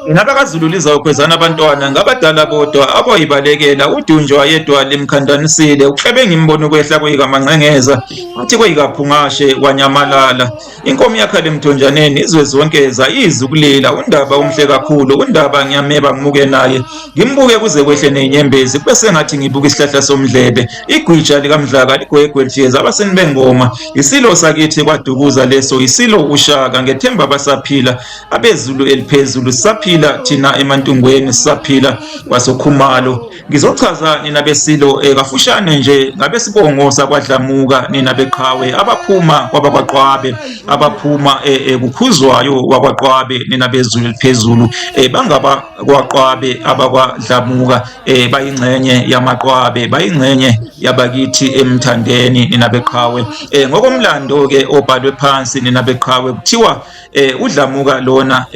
Nabakazulu lizawukhwezana abantwana ngabadala bodwa aboyibalekela udunjwa yedwa limkhandanisile uklebe ngimbona ukwehla kuyikaMangqengeza wathi kweyikaPhungashe wanyamalala inkomo yakhala emthonjaneni izwe zonke zayizwa ukulila undaba umhle kakhulu undaba ngiyameba ngimuke naye ngimbuke kuze kwehle nezinyembezi kube sengathi ngibuka isihlahla somdlebe igwija likamdlaka ligwegwe lijeza abasini bengoma isilo sakithi kwadukuza leso isilo ushaka ngethemba basaphila abezulu eliphezulu sisaphila thina emantungweni sisaphila kwasokhumalo ngizochaza nina besilo kafushane nje ngabesibongo sakwadlamuka nina beqhawe abaphuma kwabakwaqwabe abaphuma kukhuzwayo wakwaqwabe nina bezulu eliphezulu bangaba kwaqwabe abakwadlamuka bayingxenye yamaqwabe bayingxenye yabakithi emthandeni nina beqhawe ngokomlando ke obhalwe phansi nina beqhawe kuthiwa udlamuka lona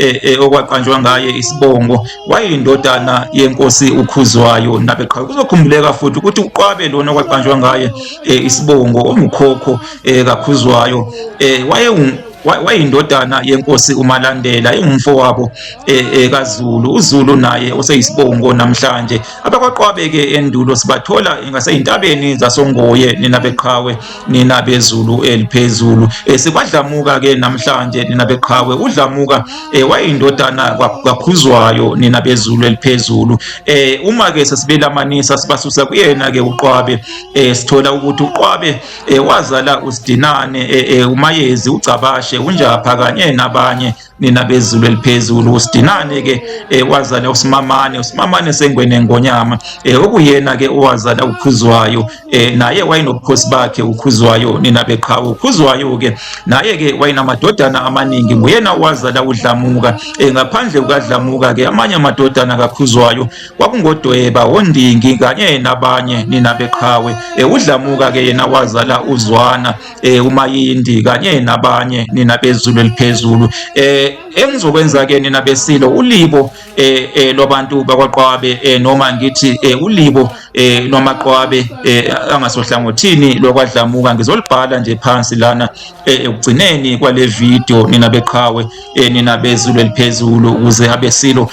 okwaqanjwa ngaye isibongo wayindodana yenkosi ukhuzwayo nabeqhawe kuzokhumbuleka futhi ukuthi uqwabe lona okwaqanjwa ngaye isibongo ongukhokho kakhuzwayo waye wayindodana yenkosi uMalandela engumfowabo kaZulu uZulu naye oseyisibongo namhlanje abakwaqwabe ke endulo sibathola ngaseyintabeni zasongoye nina beqhawe nina bezulu eliphezulu sikwadlamuka ke namhlanje nina beqhawe udlamuka wayindodana kakhuzwayo nina bezulu eliphezulu uma ke sesibelamanisa sibasusa kuyena ke uqwabe sithola ukuthi uqwabe wazala usidinane umayezi ugcabashe unjapha kanye nabanye nina bezulu eliphezulu usidinane ke wazala usimamane usimamane sengwene ngonyama okuyena ke owazala ukhuzwayo naye wayenobukhosi bakhe ukhuzwayo nina beqhawe ukhuzwayo ke naye ke wayenamadodana amaningi nguyena owazala udlamuka ngaphandle kukadlamuka ke amanye amadodana kakhuzwayo kwakungodweba wondingi kanye nabanye nina beqhawe udlamuka ke yena wazala uzwana umayindi kanye nabanye nina bezulu eliphezulu engizokwenza ke nina besilo ulibo lwabantu bakwaqwabe noma ngithi ulibo lwamaqwabe angasohlangothini lokwadlamuka ngizolibhala nje phansi lana ekugcineni kwale video nina beqhawe nina bezulu eliphezulu ukuze abesilo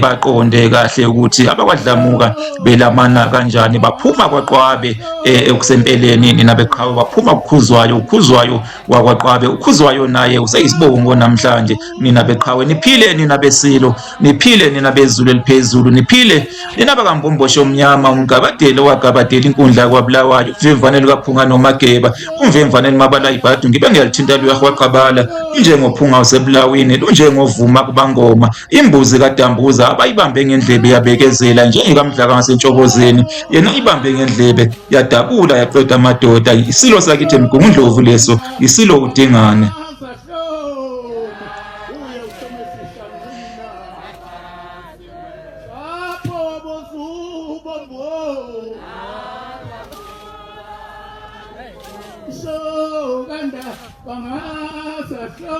baqonde kahle ukuthi abakwadlamuka belamana kanjani baphuma kwaqwabe ekusempeleni nina beqhawe baphuma kukhuzwayo ukhuzwayo wakwaqwabe ukhuzwayo naye useyisibongo namhlanje nina beqhawe niphile nina besilo niphile nina bezulu eliphezulu niphile nina bakambomboshe omnyama umgabadeli owagabadela inkundla kwabulawayo uvimvane lukaphunga nomageba umvimvane limabala ibhadu ngibe ngiyalithinta luyahwaqabala lunjengophunga usebulawini lunjengovuma kubangoma imbuzi kadambuza abayibambe ngendlebe yabekezela njengekamdlaka ngasentshokozeni yena ibambe ngendlebe yadabula yaqeda amadoda isilo sakithi emgungundlovu leso isilo udingane. So kanda bangasahlo.